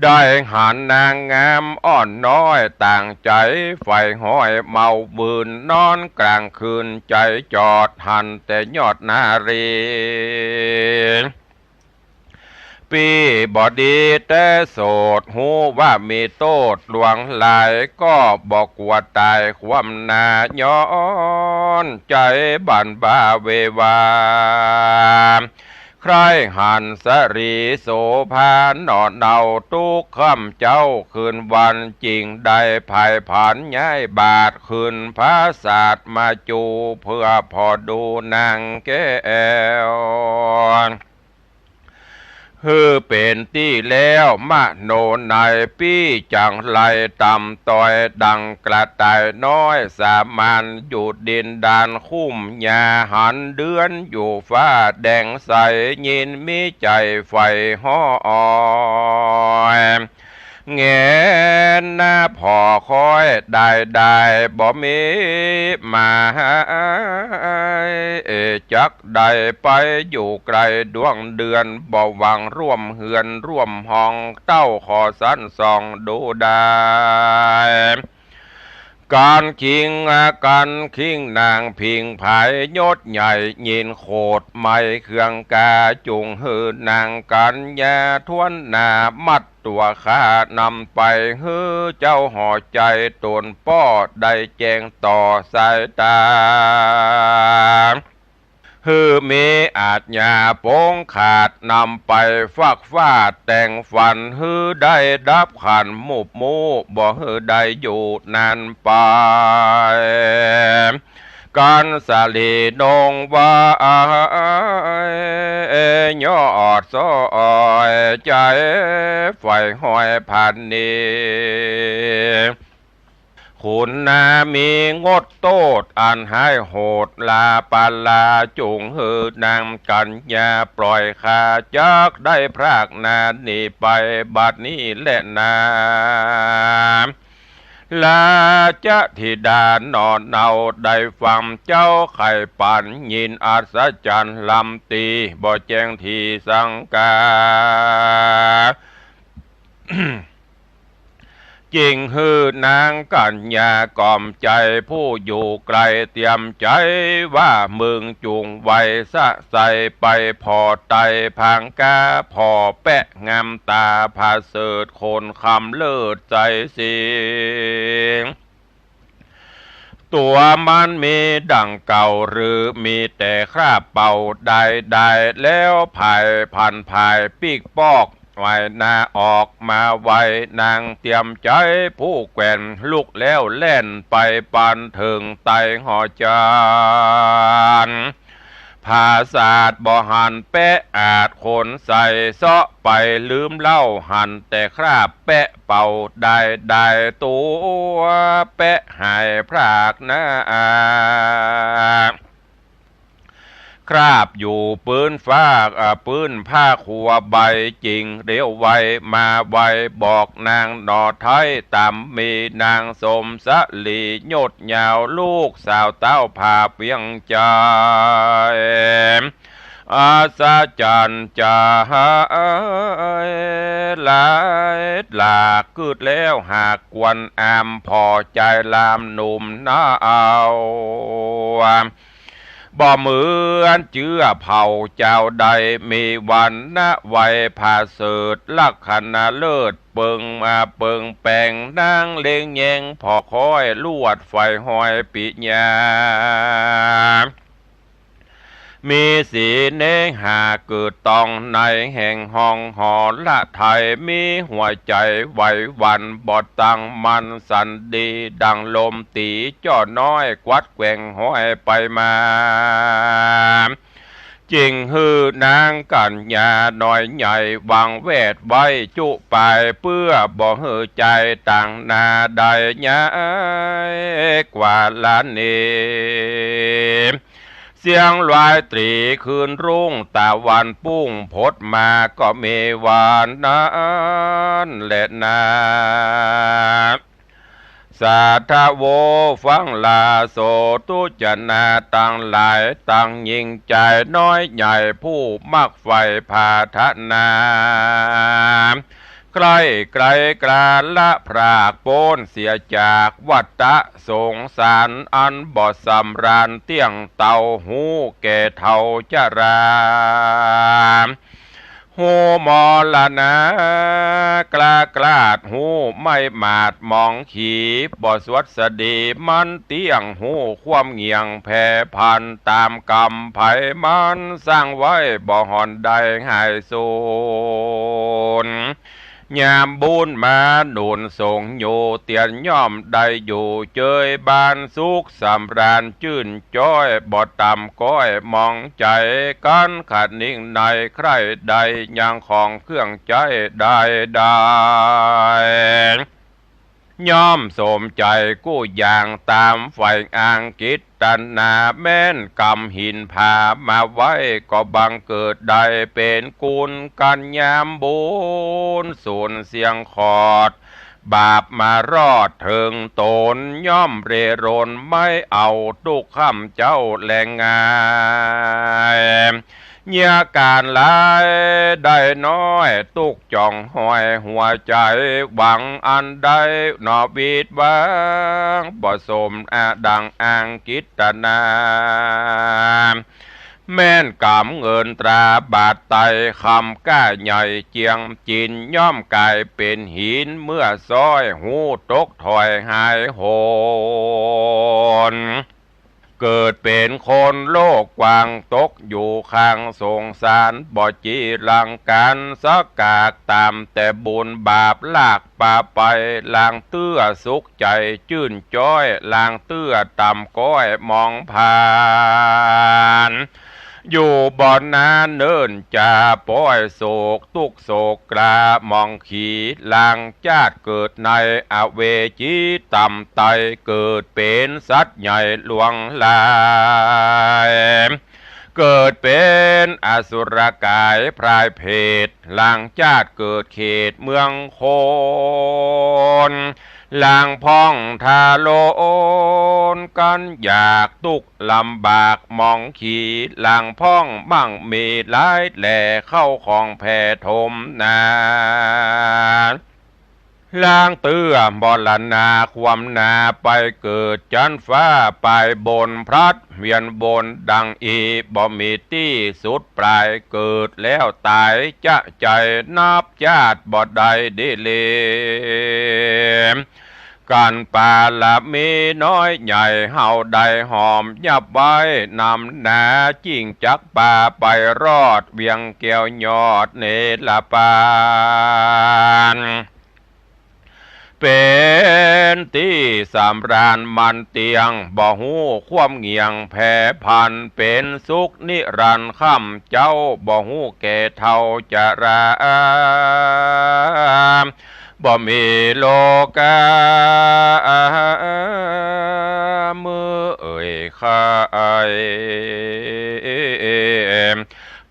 ได้หันนางงามอ่อนน้อย ต่างใจ๋ใฝ่ฮ้อยเมาเวิน นอนกลางคืนใจ๋จอด หันแต่ยอดนารี ปี้บ่ดีแต่โสด ฮู้ว่ามีโต้ษหลวงหลาย ก็บ่กั๋วต๋ายความนา ย้อนใจ๋บั่นบ้าเววา ใคร่หันสะหรีโสภาหน่อเนา ตุ๊กค่ำเจ๊าคืนวัน จึงได้ผายผานย้ายบาท ขึ้นผาสาทมาจู เพื่อผ่อดูนางแก้ว หื้อเป๋นตี้แล้วมโนใน ปี้จั่งไลต่ำต้อย ดังกระต่ายน้อยสามัญ อยู่ดินดานคุ้มหญ้า หันเดือนอยู่ฟ้าแดงใส ยินมีใจ๋ใฝ่ฮ้อย แงนหน้าผ่อคอยได้ได้ บ่มีมาหาย จักได้ไปอยู่ไกลดวงเดือน บ่หวังร่วมเฮือนร่วมห้อง เต้าขอสันส่องดูได้ ก๋านคิงก๋านคิงนางผิงผายยศใหญ่ ยินโขดไมเครื่องกา จุ่งหื้อนางกัญญาทวนหน้า มัดตั๋วข้านำไป หื้อเจ้าหอใจ๋ต๋นป้อ ได้แจ้งต่อสายต๋า หื้อมีอาชญาปงขาด นำไปฟักฟาดแต่งฝัน หื้อได้ดับขันมุบมู่ บ่หื้อได้อยู่นานไป กั๋นสะหลีนงว่า ยอดซ้อยใจ๋ใฝ่ฮ้อยพันนี้ คุณนามีงดโต้ษอันฮ้ายโหด ลาปาลาจุ่งหื้อนางกัญญาปล่อยข้า จักได้พรากนาหนีไปบัดนี้แลนา ราชธิดาหน่อเนาได้ฟังเจ้าไขปั๋น ยินอัศจรรย์ล้ำตี้ บ่แจ้งตี้สังกา จึงหื้อนางกัญญาก่อมใจ๋ผู้อยู่ไกล เตรียมใจ๋ว่าเมืองจุ่งไวสะใส ไปผ่อไตรผางกา ผ่อแป๊ะงามต๋า ผาเสริฐคนคำเลิศใจ๋สิง ตั๋วมันมีดั่งเก่าหรือ มีแต่คราบเป่าได้ได้ แล้วผายผันผายปิ๊กปอก ไหวนาออกมาไว นางเตรียมใจ๋ผู้แกว่น ลุกแล้วแล่นไปปานเถิงไตหอจาน ผาสาทบ่หันแป๊ะอาจขนใส เซาะไปลืมเล่า หันแต่คราบแป๊ะเป่าได้ได้ ตั๋วแป๊ะหายพรากนา คราบอยู่ปื้นฟาก อ่า ปื้นผ้าคัวใบ จึงเร็วไวมาไว บอกนางหน่อไท้ต๋ามมี นางสมสะหลียศยาว ลูกสาวเต้าผาเวียงใจ๋ อัศจรรย์จ๋าหายหลายหลาก กึ๊ดแล้วหากควรอาม ผ่อใจ๋ลามหนุ่มนาเอา เ บ่เหมือนเจื้อเผ่าเจ้าใด มีวรรณะไวยผาเสริฐ ลักขณะเลิศเปิงมาเปิงแปง นางเล็งแยงผ่อค้อยลวดไฟห้อยปิญญา มีสีเนหาเกิดตองในแห่งห้องหอละไทย มีหัวใจ๋ไหวหวั่นบ่ตั้งมั่นสันดี ดังลมตี๋จ้อน้อยกวัดแกว่งห้อยไปมา จึงหื้อนางกัญญาน้อยใหญ่หวังแวดไว้จุปาย เปื้อบ่หื้อใจ๋ต่างหน้าได้ย้ายกว่าละนี้ เสียงลายตรีคืนรุ่งตะวันปุ้งผดมาก็มีว่านั้นแลนา สาธโว ฟังลาโส ทุจนาตังหลาย ตังญิงจายน้อยใหญ่ผู้มักใฝ่ผาถนา ใคร่ไกลกลาละพรากป๊นเสียจากวัฏฏะสงสารอันบ่สำราญเตี้ยงเตา ฮู้แก่เฒ่าจรา ฮู้มรณะกล้ากลาด ฮู้ไม่หมาดหมองขี บ่สวัสดีมันเตี้ยง ฮู้ความเหงี่ยงแผ่พันตามกรรมไผมันสร้างไว้ บ่ห่อนได้หายสูญ ยามบุญมาหนุนส่งอยู่ เตียนย่อมได้อยู่เจยบานสุขสำราญจื้นจ้อย บ่ต่ำก้อยหมองใจ๋กั๋นขะนิ่งใน ใคร่ได้ยังของเครื่องใจ๊ได้ได้ ย่อมสมใจ๋กู้อย่างต๋ามใฝ่อังกิตนา แม้นกำหินผามาไว้ ก็บังเกิดได้เป๋นกุลกั๋นยามบุญ สูญเสียงขอดบาปมารอดเถิงต๋น ย่อมเร่ร่อนไม่เอาตุ๊กข์ค่ำเจ๊าแลง่าย เยียะก๋านหลายได้น้อย ตุ๊กข์จ่องห้อยหัวใจ๋ หวังอันใดหนอวิดหวัง บ่สมอาดังอังกิตนา แม้นก๋ำเงินตราบาทไตคำก้าใหญ่เจียงจิน ย่อมก๋ายเป๋นหินเมื่อซ้อย ฮู้ตกถอยหายโหน เกิดเป๋นคนโลกกว้าง ตกอยู่ข้างสงสาร บ่จีรังก๋านสักกาก ต๋ามแต่บุญบาปลากปาไป ลางเตื้อสุขใจ๋จื้นจ้อย ลางเตื้อต่ำก้อยหมองผาน อยู่บ่นานเนิ่นจาป้อยโศกตุ๊กข์โศกกล้าหมองขี ลางจาติเกิดในอเวจีต่ำไต เกิดเป๋นสัตว์ใหญ่หลวงหลาย เกิดเป๋นอสุรก๋ายพรายเปรต ลางจาติเกิดเขตเมืองคน ลางพ่องทารุณกั๋นอยากตุ๊กข์ลำบากหมองขี ลางพ่องมั่งมีหลายแหล่ เข้าของแผ่ถมนา ลางเตื้อมรณาความนาไปเกิดจั๊นฟ้าปายบน พลัดเวียนวนดังอี้ บ่มีตี้สุดปลาย เกิดแล้วต๋ายจะใจ๋ นับจาติบ่ได้ดีลี กั๋นปารมีน้อยใหญ่ เฮาได้หอมยับไว้นำนา จิ่งจักปาไปรอดเวียงแก้วยอดเนรปาน เป๋นตี้สำราญมันเตี้ยง บ่ฮู้ความเหงี่ยงแผ่พัน เป๋นสุขนิรันดร์ค่ำเจ๊า บ่ฮู้แก่เฒ่าจรา บ่มีโลกาเมื่อยคาย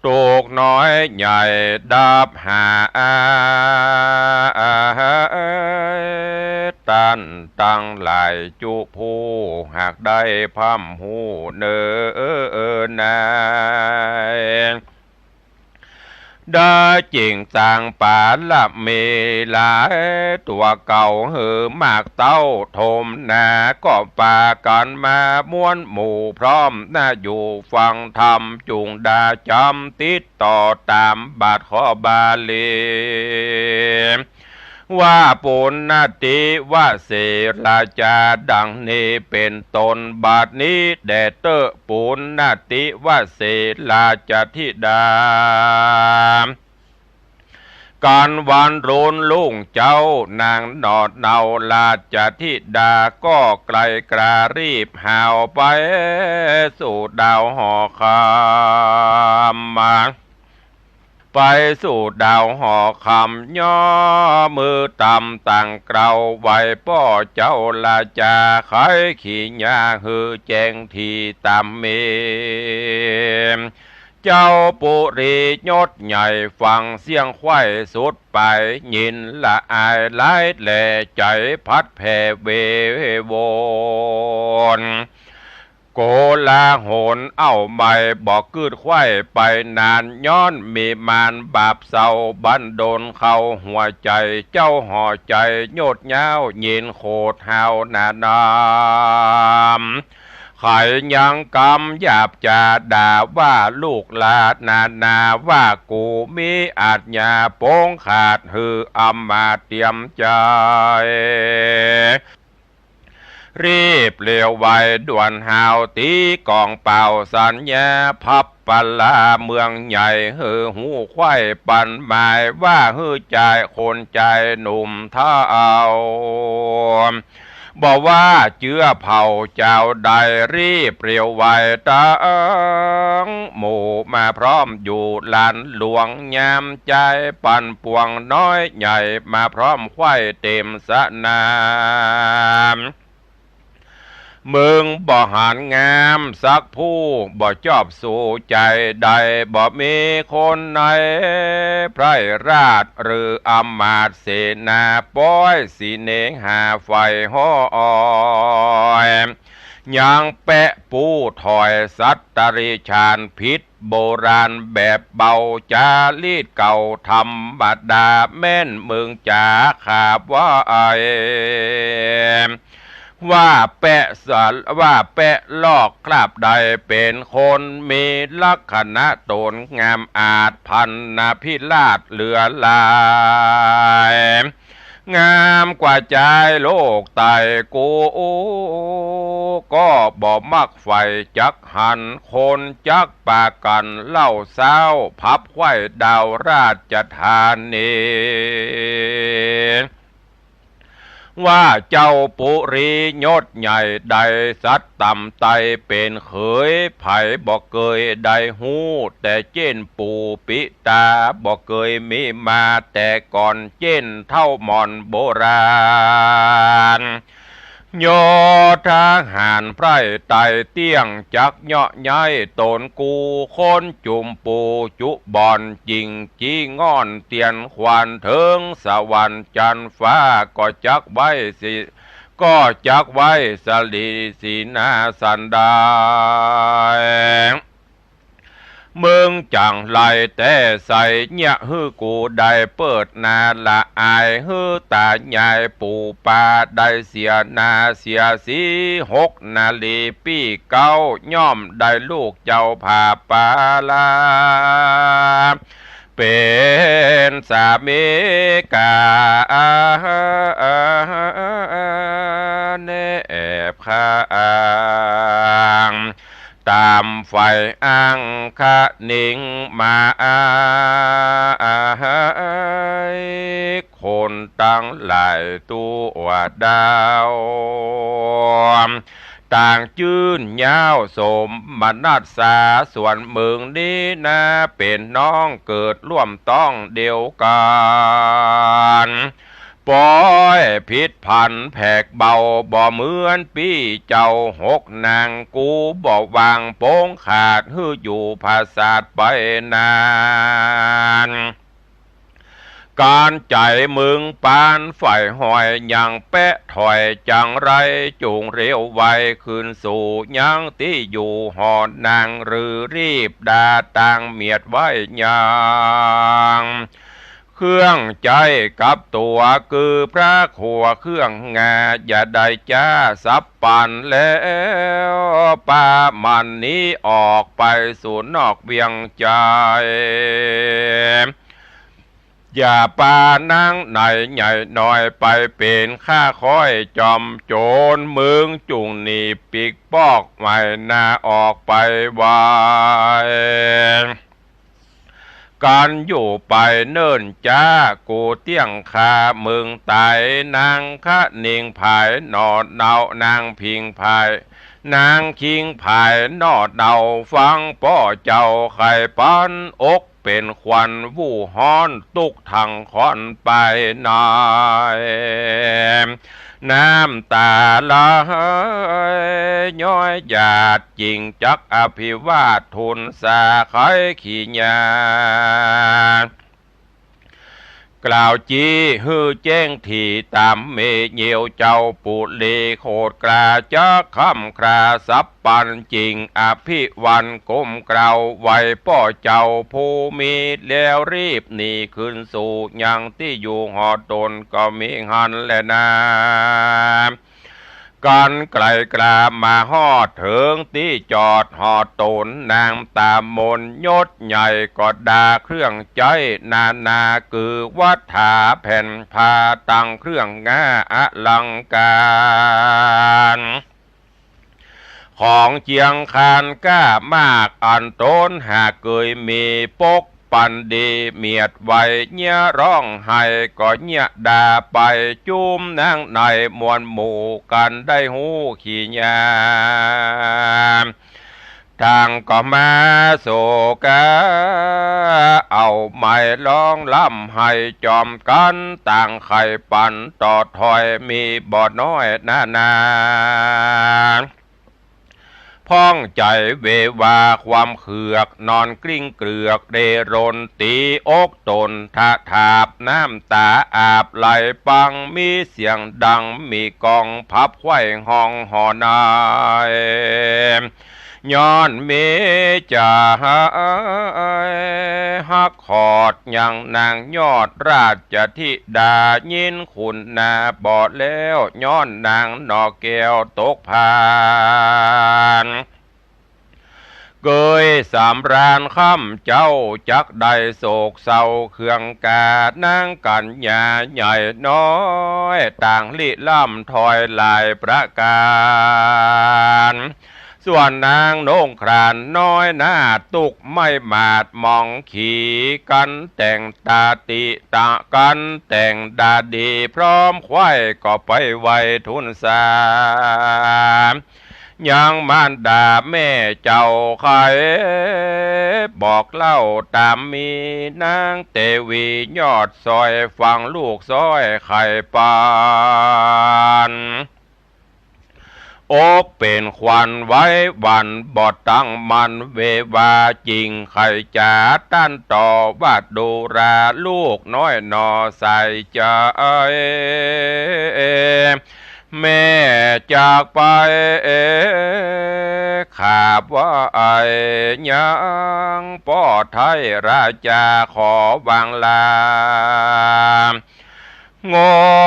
ตุ๊กข์น้อยใหญ่ดับหาย ต้านตังหลายจุผู้ หากได้พร่ำฮู้เน่อนา ได้เจ๋งสร้างปารมีหลาย ตั๋วเก่าหื้อมากเต้าถมหนา ก็ปากั๋นมาม้วนหมู่พร้อม หน้าอยู่ฟังธรรม จุ่งดาจ๋ำติดต่อต๋ามบาทข้อบาลี ว่าปุณณติวเสราจา ดังนี้เป๋นต้น บัดนี้แด่เต๊อะ ปุณณติวเสราชธิดา กั๋นวันรุนรุ่งเจ๊า นางหนอดเนาราชธิดา ก็ไกลกรารีบหาวไปสู่ดาวหอคำมา ไปสู่ดาวหอคำ ย่อมือตำตั้งเกล้า ไหว้ป้อเจ้าราจา ไขขี่ญาหื้อแจ้งถี่ต๋ามมี เจ้าปุรียศใหญ่ ฟังเสียงไขว้สุดไป ยินละอายหลายแล ใจ๋พัดแผ่เววน โกลาหลเอ้าใหม่ บ่กึ๊ดไขว้ไปนาน ย้อนมีมารบาปเศร้า บันดลเข้าหัวใจ๋ เจ้าหอใจ๋โยดยาว ยินโขดหาวหนาหนาม ไขยังกำหยาบจ๋า ด่าว่าลูกหลานนานา ว่ากูมีอาชญา ปงขาดหื้ออำมาตย์เตียมใจ๋ รีบเร็วไวด่วนหาว ตี๋ก๋องเป่าสัญญา พับปะลาเมืองใหญ่ หื้อฮู้ไขว้ปันหมาย ว่าหื้อจายคนจายหนุ่มเฒ่า บ่ว่าเจื้อเผ่าจาวใด รีบเร็วไวตังหมู่ มาพร้อมอยู่หลานหลวง ยามจายปันปวงน้อยใหญ่ มาพร้อมไขว้เต๋มสนาม มึงบ่หันงามสักผู้ บ่จอบสู้ใจ๋ใด บ่มีคนในไพร่ราช หรืออำมาตย์เสนา ป้อยสิเนหาใฝ่ฮ้อย ยังแปะปูถอยสัตว์ตริฉาน ผิดโบราณแบบเบา จารีตเก่าธรรมดา แม่นมึงจ๋าข้าว่าไอ้ ว่าแปะสะ ว่าแปะลอกคราบใด เป๋นคนมีลักษณะต๋นงามอาจ พรรณาภิราชเหลือหลาย งามกว่าจายโลกใต้ กูก็บ่มักใฝ่จักหัน คนจักปากั๋นเล่าเศร้า พับไขว้ดาวราชธานี ว่าเจ้าปุรียศใหญ่ ได้สัตย์ต่ำไต้ เป๋นเขยใผบ่เกยได้ฮู้ แต่เจ้นปู่ปิตา บ่เกยมีมาแต่ก่อน เจ้นเฒ่าหม่อนโบราณ โยธาหารไพร่ไต้เตี้ยง จักเยาะย้ายต๋นกู คนจุมปูจุบ่อน จิ่งจี้ง่อนเตียนขวัญ เถิงสวรรค์จันทร์ฟ้า ก็จักไว้สิ ก็จักไว้สะหลีสีหน้าสันดาน มึงจั่งไล่แต๊ใส่ เยียะหื้อกูได้เปิดหน้าละอาย หื้อต๋ายายปู่ป้าได้เสียหน้าเสียสี หกนารีปี้เก๊า ย่อมได้ลูกเจ้าผาปาลา เป๋นสามีก๋า แนบข้าง ต๋ามใฝ่อังคณิงมา คนตังหลายตั๋วดาว ต่างจื้นยาวสมนัสสา ส่วนมึงนี้นา เป๋นน้องเกิดร่วมต๊องเดียวกั๋น ป้อยผิดผันแผกเบา บ่เหมือนปี้เจ้าหกนาง กูบ่วางปงขาด หื้ออยู่ผาสาทไปนาน ก๋านใจ๋เมืองปานฝ่ายห้อยยังแป๊ะถอย จังไรจุ่งเร็วไวขึ้นสู่ยังตี้อยู่หอ นางหรือรีบดาตางเมียดไว้ยัง เครื่องใจ๊กับตั๋วคือพระขัวเครื่องงา อย่าได้จ๊าสับปันแล้ว ปามันนี้ออกไปสู่นอกเวียงใจ๋ อย่าปานางในใหญ่น้อยไปเป๋นข้าค้อยจอมโจ๋ร เมืองจุ่งหนีบปิกปอกไหวนาออกไปไว ก๋านอยู่ไปเนิ่นจ๊า กูเตี้ยงคาเมืองต๋าย นางคะนิงผายหน่อเนา นางผิงผาย นางคิงผายหน่อเนา ฟังป้อเจ้าใค่ปันอก เป๋นควันวู่ฮ้อน ตุ๊กถังค่อนไปใน น้ำต๋าไหลย้อยหยาด จิ่งจักอภิวาททูลสาไขขี้ยา กล่าวจี้หื้อแจ้งถี่ต๋ามเมเยียวเจ้าปุรี โขดกล้าจักค่ำคราสับปัน จิ่งอภิวันก้มเกล้าไหว้ป้อเจ้าผู้มี แล้วรีบหนีขึ้นสู่ยังตี้อยู่หอต๋น ก็มีหั้นแลนา ก๋านไก๋กล้ามาฮอดเถิงตี้จอดหอต๋น นางต๋ามนยศใหญ่ก็ดาเครื่องใจ๊นานา กือวัฏฐาแผ่นผ้าตังเครื่องงาอลังก๋าร ของเจียงคานก้ามาก อันต๋นหากเกยมี ปกปันดีเมียดไว้ เยียะร้องไห้ก็เยียะด่าไป จุมนางในมวลหมู่กั๋นได้ฮู้ขี้ยา ต่างก็มาโศกา เอาไม้ร้องร่ำไห้จอมกั๋น ต่างใค่ปันต่อถ้อยมีบ่น้อยนานา พ่องใจ๋เววาความเขือก นอนกลิ้งเกลือกเร่ร่น ตี๋อกต๋นทะถาบ น้ำต๋าอาบไหลปัง มีเสียงดังมีก้อง ผับไขว้ฮ้องหอใน ย้อนมีใจ๋ฮักขอดยังนางยอดราชธิดา ยินคุณนาบ่แล้ว ย้อนนางหน่อแก้วตกผาน เกยสำราญค่ำเจ้า จักได้โศกเศร้าเคืองกา นางกัญญาใหญ่น้อย ต่างลี้ล่ำถ้อยหลายประก๋าน ส่วนนางโน่งครานน้อยหน้า ตุ๊กไม่หมาดหมองขี กั๋นแต่งตาติตะ กั๋นแต่งดาดี พร้อมไขว้ก็ไปไหว้ทูลสา ยังมารดาแม่เจ้าใค่ บอกเล่าต๋ามมี นางเตวียอดซอย ฟังลูกซ้อยใค่ปัน อกเป๋นควันไหวหวั่นบ่ตั้งมั่น เววาจิ่งใค่จ๋าต้านต่อว่า ดูราลูกน้อยหน่อใส่ใจ๋ แม่จากไป ข้าว่าไอ้ยังป้อไทยราชาขอวางลา ง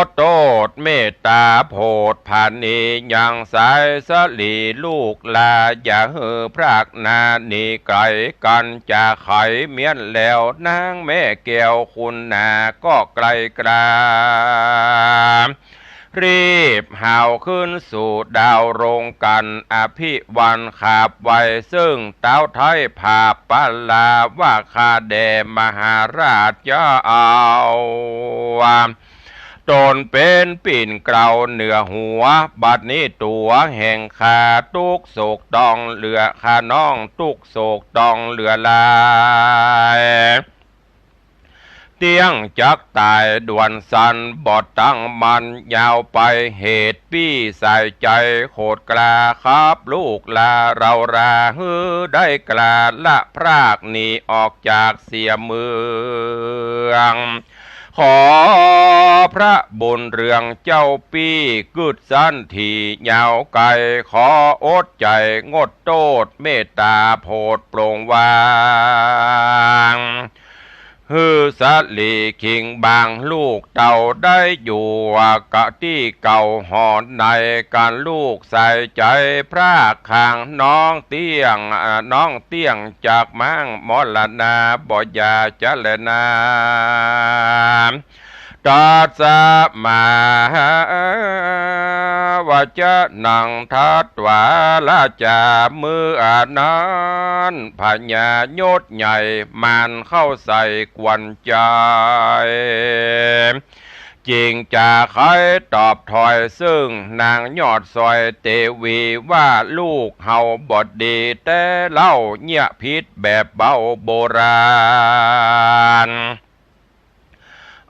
ดโต้ษเมตต๋าโผดผานี ยังสายสะหลีลูกหลา อย่าหื้อพรากหน้าหนีไก๋กั๋น จะไขเมี้ยนแล้ว นางแม่แก้วคุณนาก็ไกลกล้า รีบหาวขึ้นสู่ดาวโรงกั๋น อภิวันขาบไหว้ซึ่งเต๊าไทยผาบปะลา ว่าข้าแด่มหาราชเจ้า ต๋นเป๋นปิ่นเกล้าเหนือหัว บัดนี้ตั๋วแห่งข้าตุ๊กโศกต้องเหลือ ข้าน้องตุ๊กโศกต้องเหลือหลาย เตี้ยงจักต๋ายด่วนสัน บ่ตั้งมั่นยาวไป เหตุปี้สายใจ๋โขดกล้า ขับลูกหลาเฮารา หื้อได้กล้าละพรากหนีออกจากเสียเมือง ขอพระบุญเรืองเจ้าปี้กึ๊ดสันถียาวไกล ขออดใจ๋งดโต้ษเมตต๋าโผดโปร่งวาง หื้อสะหลีขิงบางลูกเต้าได้อยู่กะตี้เก่าหนใน กั๋นลูกใส่ใจ๋พระคลังน้องเตี้ยง อ่า น้องเตี้ยงจากม้างมรณาบ่อย่าจะแลนา ตัสมา วะจะนัง ทัตวา ราจา เมื่อนั้นพญายศใหญ่มารเข้าใส่กวนใจ๋ จึงจะใค่ตอบถ้อยซึ่งนางยอดสร้อยเตวีว่า ลูกเฮาบ่ดีแต๊เล่า เยียะผิดแบบเบาโบราณ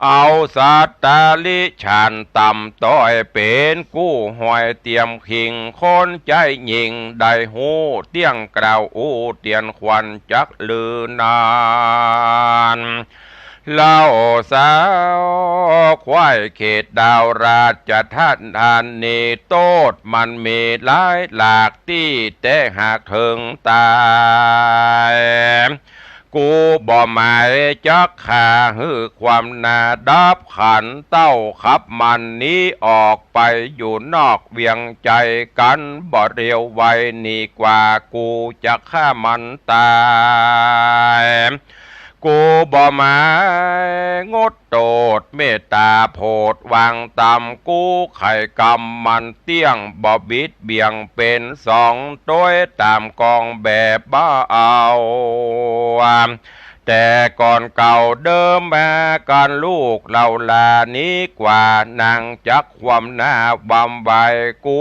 เอาสัตตาริฉันต่ำต้อยเป๋นกู้ห้อยเตียมคิง คนใจ๊ยิ่งได้ฮู้เตี้ยงกล่าวอู้เตียนขวัญจักลือนาน เล่าสาวควายเขตดาวราชธานี โต้ษมันมีหลายหลากตี้ แต่หากเถิงต๋าย กูบ่หมายจักฆ่าหื้อความนาดับขัน เต้าขับมันหนีออกไปอยู่นอกเวียงใจ๋ กั๋นบ่เร็วไวหนีกว่า กูจะฆ่ามันต๋าย กูบ่หมายงดโต้ษเมตต๋าโผดวางต่ำ กูไขกรรมมันเตี้ยงบ่บิดเบี่ยง เป๋นสองตวยต๋ามกองแบบบ่เอา แต่ก่อนเก่าเดิมมากั๋นลูกเล่าลาหนีกว่า นางจักความหน้าบำไว กู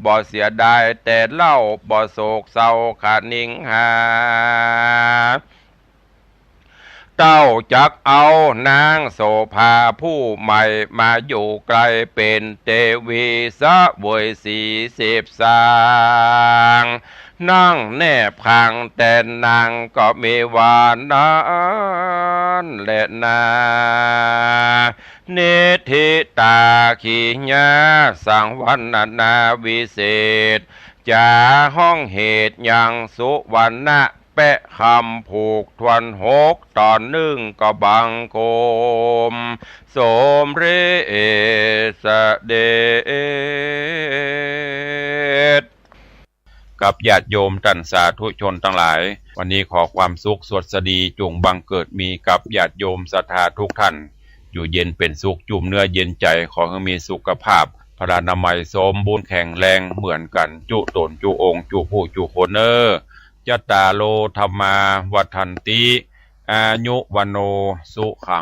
บ่เสียดายแต่เล่า บ่โศกเศร้าคะนิงหา เต้าจักเอานางโสภาผู้ใหม่มาอยู่ใกล้ เป๋นเตวีเสวยสีเสพสาง นั่งแนบข้างแต่นางก็มีว่านั้นแลนา นิทธิตาขีญาสังวรรณนาวิเศษ จ๋าฮ้องเหตุยังสุวรรณะ แปะคำผูกถ้วนหกต๋อนนึ่งก็บังคมสมเร็จเสด็จ กับญาติโยมต้านสาธุชนตังหลาย วันนี้ขอความสุขสวัสดีจุ่งบังเกิดมีกับญาติโยมศรัทธาทุกท่าน อยู่เย็นเป๋นสุข จุ่มเนื้อเย็นใจ๋ ขอหื้อมีสุขภาพพลานามัยสมบูรณ์แข็งแรงเหมือนกั๋นจุ๊ต๋นจุ๊องค์จุ๊ผู้จุ๊คนเน่อ จัตตาโร ธัมมา วัฑฒันติ อายุ วัณโณ สุขัง